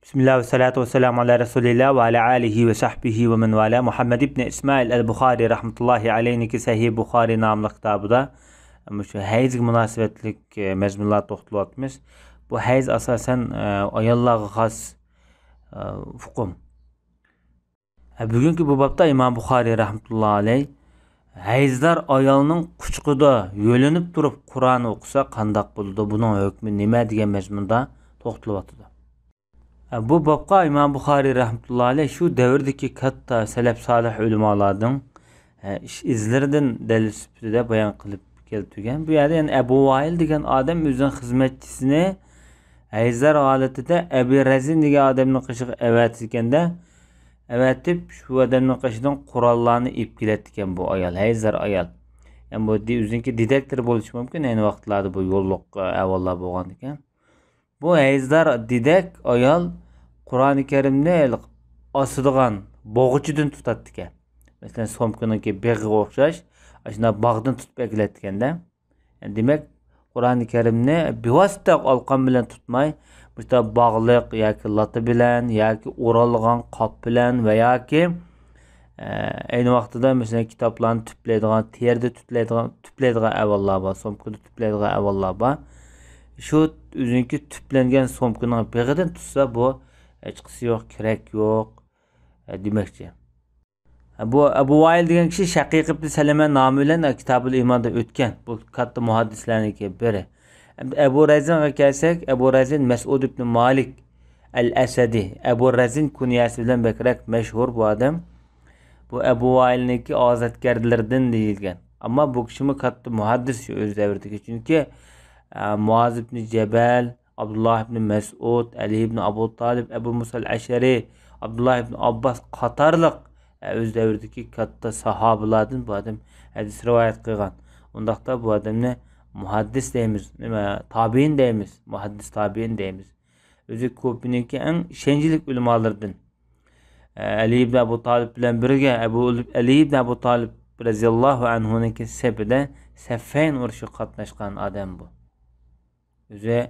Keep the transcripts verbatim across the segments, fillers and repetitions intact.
بىسمىللا ۋەسسالاتۇ ۋەسسالامۇ ئالا رەسۇلىللا ۋە ئالا ئالىھى ۋە سەھبىھى ۋە مەن ۋالا. مۇھەممەد ئىبنى ئىسمائىل ئەل بۇخارى رەھمەتۇللاھى ئەلەيھنىڭكى سەھىھ بۇخارى ناملىق كىتابىدا مۇشۇ ھەيزگە مۇناسىۋەتلىك، ئە، مەزمۇنلاردا توختىلىۋاتىمىز. بۇ ھەيز ئاساسەن، ئە، ئاياللارغا خاس، ئە، ئۇقۇم. ھە، بۈگۈنكى بۇ بابتا ئىمام بۇخارىي رەھمەتۇللا ئەلەي ھەيزدار ئايالنىڭ قۇچىقىدا يۆلىنىپ تۇرۇپ قۇرئان ئوقۇسا قانداق بولىدۇ، بۇنىڭ ھۆكمى نېمە دېگەن مەزمۇندا توختىلىۋاتىدۇ. ھە، بۇ بابقا ئىمام بۇخارىي رەھمەتۇللا ئەلەي شۇ دەۋردىكى كاتتا سەلەپ سالىھ ئۆلىمالاردىن، ھە، ئىش ئىزلىرىدىن دەلىل سۈپىتىدە بايان قىلىپ كەلتۈرگەن. بۇ يەردە يەنە ئەبۇ ۋائىل دېگەن ئادەم ئۆزىنىڭ خىزمەتچىسىنى ھەيزدار ھالىتىدە ئەبى رەزىن دېگەن ئادەمنىڭ قېشىغا ئەۋەتىدىكەندە، ئەۋەتىپ، شۇ ئادەمنىڭ قېشىدىن قوراللارنى ئېلىپ كېلەتتىكەن بۇ ئايال، ھەيزدار ئايال. يەنى بۇ دى-، ئۆزىنىڭكى دېدەكلىرى بولۇشى مۇمكىن، ئەينى ۋاقىتلاردا بۇ يوللۇق، ئە، ئەھۋاللار بولغاندىكەن. بۇ ھەيزدار دېدەك ئايال قۇرئانى كەرىمنى ھېلىقى ئاسىدىغان بوغىچىدىن تۇتاتتىكەن. مەسىلەن، سومكىنىڭكى بېغىغا ئوخشاش، ئاشۇنداق باغدىن تۇتۇپ ئەكېلەتتىكەندە. دېمەك، قۇرئانى كەرىمنى بىۋاسىتە ئالقان بىلەن تۇتماي، مۇشۇنداق باغلىق ياكى لاتا بىلەن ياكى ئورالغان قاپ بىلەن ۋە ياكى، ئە، ئەينى ۋاقتىدا، مەسىلەن، كىتابلارنى تۈپلەيدىغان، تېرىدە تۈپلەيدىغان، تۈپلەيدىغان ئەھۋاللار بار، سومكىدا تۈپلەيدىغان ئەھۋاللار بار. شۇ ئۆزىنىڭكى تۈپلەنگەن سومكىنىڭ بېغىدىن تۇتسا، بۇ ھېچقىسى يوق، كېرەك يوق، ئە، دېمەكچى. بۇ ئەبۇ ۋائىل دېگەن كىشى شەقىق ئىبن سەلەمە نامى بىلەن كىتابۇل ئىماندا ئۆتكەن. بۇ كاتتا مۇھەددىسلەرنىڭكى بىرى. ئەمدى ئەبۇ رەزىنغا كەلسەك، ئەبۇ رەزىن مەسئۇد ئىبن مالىك ئەل ئەسەدى. ئەبۇ رەزىن كۇنيەسى بىلەن بەكرەك مەشھۇر بۇ ئادەم. بۇ ئەبۇ ۋائىلنىڭكى ئازادگەرلىرىدىن دېيىلگەن. ئەمما بۇ كىشىمۇ كاتتا مۇھەددىس شۇ ئۆز دەۋرىدىكى. چۈنكى، ئە، مۇئاز ئىبن جەبەل، ئابدۇللا ئىبن مەسئۇد، ئەلى ئىبن ئابۇ تالىپ، ئەبۇ مۇسا ئەل ئەشئەرى، ئابدۇللا ئىبن ئابباس قاتارلىق، ئە، ئۆز دەۋرىدىكى كاتتا ساھابىلاردىن بۇ ئادەم ھەدىس رىۋايەت قىلغان. ئۇنداقتا بۇ ئادەمنى مۇھەددىس دەيمىز، نېمە، تابىئىن دەيمىز، مۇھەددىس تابىئىن دەيمىز. ئۆزى كۇفىنىڭكى ئەڭ ئىشەنچلىك ئۆلىمالىرىدىن. ئە، ئەلى ئىبن ئەبۇ تالىپ بىلەن بىرگە، ئەبۇ، ئەلى ئىبن ئەبۇ تالىپ رەزىياللاھۇ ئەنھۇنىڭكى سېپىدە سەففەين ئۇرۇشىغا قاتناشقان ئادەم بۇ. ئۆزى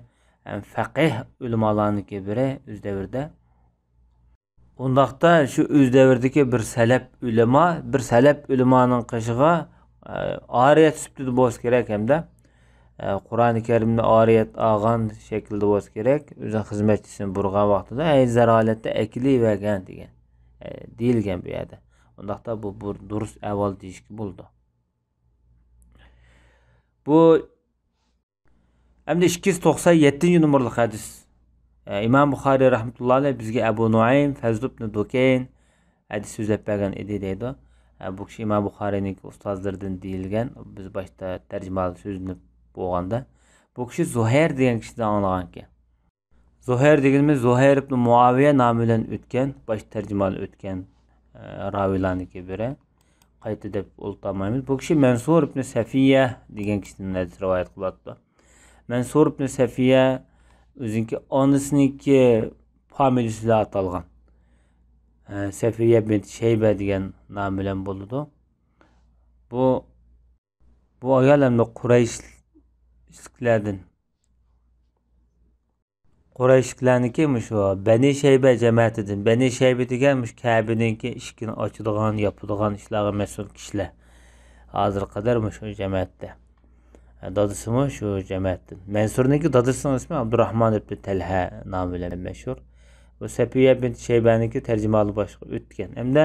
ھەم فەقىھ ئۆلىمالارنىڭكى بىرى ئۆز دەۋرىدە. ئۇنداقتا شۇ ئۆز دەۋرىدىكى بىر سەلەپ ئۆلىما، بىر سەلەپ ئۆلىمانىڭ قېشىغا، ئە، ئارىيەت سۈپىتىدە بولسا كېرەك ھەمدە، ئە، قۇرئانى كەرىمنى ئارىيەت ئالغان شەكىلدە بولسا كېرەك، ئۆزىنىڭ خىزمەتچىسىنى بۇرىغان ۋاقتىدا ھەيزدار ھالەتتە ئەكېلىۋەرگەن دېگەن، ئە، دېيىلگەن بۇ يەردە. ئۇنداقتا بۇ، بۇ دۇرۇس ئەھۋال دېيىشكە بولىدۇ. بۇ ئەمدى ئىككى يۈز توقسان يەتتىنچى نومۇرلۇق ھەدىس. ئە، ئىمام بۇخارىي رەھمەتۇللا ئەلەيھ بىزگە ئەبۇ نۇئەيم، فەزل ئىبنى دۇكەين ھەدىس سۆزلەپ بەرگەن ئىدى دەيدۇ. ئە، بۇ كىشى ئىمام بۇخارىينىڭكى ئۇستازلىرىدىن دېيىلگەن، بىز باشتا تەرجىمىھالى سۆزلىنىپ بولغاندا، بۇ كىشى زۇھەير دېگەن كىشىدىن ئاڭلىغانىكەن. زۇھەير دېگىنىمىز زۇھەير ئىبنى مۇئاۋىيە نامى بىلەن ئۆتكەن، باش تەرجىمىھالى ئۆتكەن، ئە، راۋىيلارنىڭكى بىرى. قايتا دەپ ئولتۇرمايمىز. بۇ كىشى مەنسۇر ئىبنى سەفىيە دېگەن كىشىدىن ھەدىس رىۋايەت قىلىۋاتىدۇ. مەنسۇر ئىبنى سەفىيە ئۆزىنىڭكى ئانىسىنىڭكى فامىلىسى بىلەن ئاتالغان. ئە، سەفىيە بىنت شەيبە دېگەن نام بىلەن بولىدۇ. بۇ، بۇ ئايال ھەمدە قۇرەيشلىكلەردىن. قۇرەيشلىكلەرنىڭكى مۇشۇ بەنى شەيبە جەمەتىدىن. بەنى شەيبە دېگەن مۇشۇ كەبىنىڭكى ئىشىكىنى ئاچىدىغان، ياپىدىغان ئىشلارغا مەسئۇل كىشىلەر. ھازىرغا قەدەر مۇشۇ جەمەتتە. دادىسىمۇ شۇ جەمەتتىن. مەنسۇرنىڭكى دادىسىنىڭ ئىسمى ئابدۇراھمان ئىبنى تەلھە نامى بىلەن مەشھۇر. بۇ سەپىيە بىنت شەيبەنىڭكى تەرجىمىھالى باشقا ئۆتكەن. ھەمدە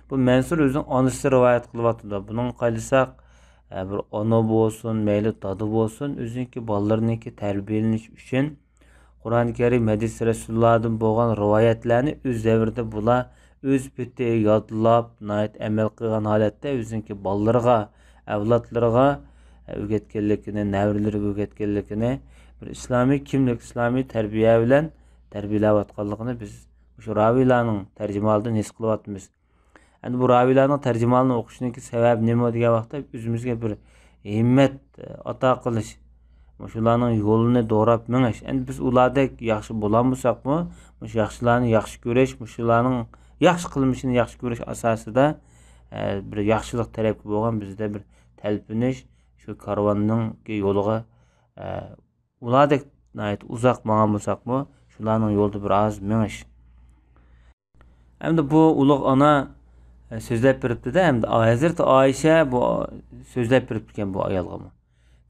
بۇ مەنسۇر ئۆزىنىڭ ئانىسى رىۋايەت قىلىۋاتىدۇ. بۇنىڭغا قارىساق، ئە، بىر ئانا بولسۇن، مەيلى دادا بولسۇن، ئۆزىنىڭكى بالىلىرىنىڭكى تەربىيەلىنىش ئۈچۈن قۇرئانى كەرىم، ھەدىس رەسۇلۇللاھدىن بولغان رىۋايەتلەرنى ئۆز دەۋرىدە بۇلار ئۆز پېتى يادلاپ، ناھايىتى ئەمەل قىلغان ھالەتتە ئۆزىنىڭكى بالىلىرىغا، ئەۋلادلىرىغا ئۆگەتكەنلىكىنى، نەۋرىلىرىگە ئۆگەتكەنلىكىنى، بىر ئىسلامىي كىملىك، ئىسلامىي تەربىيە بىلەن تەربىيەلەۋاتقانلىقىنى بىز مۇشۇ راۋىيلارنىڭ تەرجىمىھالىدىن ھېس قىلىۋاتىمىز. ئەمدى بۇ راۋىيلارنىڭ تەرجىمىھالىنى ئوقۇشنىڭكى سەۋەبى نېمە دېگەن ۋاقىتتا، ئۆزىمىزگە بىر ھىممەت ئاتا قىلىش، مۇشۇلارنىڭ يولىنى دوراپ مېڭىش. ئەمدى بىز ئۇلاردەك ياخشى بولالمىساقمۇ، مۇشۇ ياخشىلارنى ياخشى كۆرۈش، مۇشۇلارنىڭ ياخشى قىلمىشىنى ياخشى كۆرۈش ئاساسىدا، ئە، بىر ياخشىلىق تەرەپكە بولغان بىزدە بىر تەلپۈنۈش، شۇ كارۋاننىڭكى يولىغا، ئە، ئۇلاردەك ناھايىتى ئۇزاق ماڭالمىساقمۇ، شۇلارنىڭ يولىدا بىر ئاز مېڭىش. ئەمدى بۇ ئۇلۇغ ئانا، ئە، سۆزلەپ بېرىپتۇ-دە، ئەمدى ھەزرىتى ئائىشە بۇ سۆزلەپ بېرىپتىكەن بۇ ئايالغىمۇ.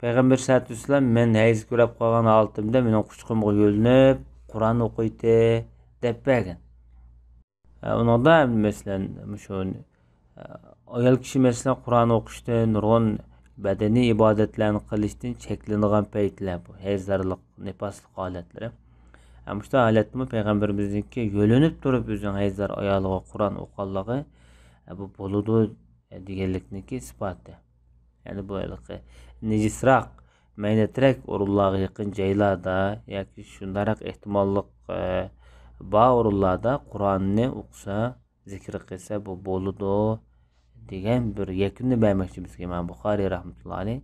پەيغەمبەر سەللەللاھۇ ئەلەيھى ۋەسەللەم، مەن ھەيز كۆرۈپ قالغان ھالىتىمدە مېنىڭ قۇچىقىمغا يۆلىنىپ، قۇرئان ئوقۇيتتى، دەپ بەرگەن. ئە، ئۇنىڭدا، مەسىلەن، مۇشۇ، ئە، ئايال كىشى، مەسىلەن، قۇرئان ئوقۇشتىن، نۇرغۇن بەدەنىي ئىبادەتلەرنى قىلىشتىن چەكلىنىدىغان پەيتلەر بۇ، ھەيزلىرلىق، نىپاسلىق ھالەتلىرى. ئە، مۇشۇنداق ھالەتتىمۇ پەيغەمبىرىمىزنىڭكى يۆلىنىپ تۇرۇپ ئۆزىنىڭ ھەيزلەر ئايالىغا قۇرئان ئوقۇغانلىقى، ئە، بۇ بولىدۇ، ئە، دېگەنلىكنىڭكى ئىسپاتى. يەنى بۇ ھېلىقى نىجىسراق، مەينەترەك ئورۇنلارغا يېقىن جايلاردا ياكى شۇنداقراق ئېھتىماللىق، ئە، بار ئورۇنلاردا قۇرئاننى ئوقۇسا، زىكىر قىلسا، بۇ بولىدۇ، دېگەن بىر يەكۈننى بەرمەكچى بىزگە ئىمام بۇخارىي رەھمەتۇللا ئەلەيھ.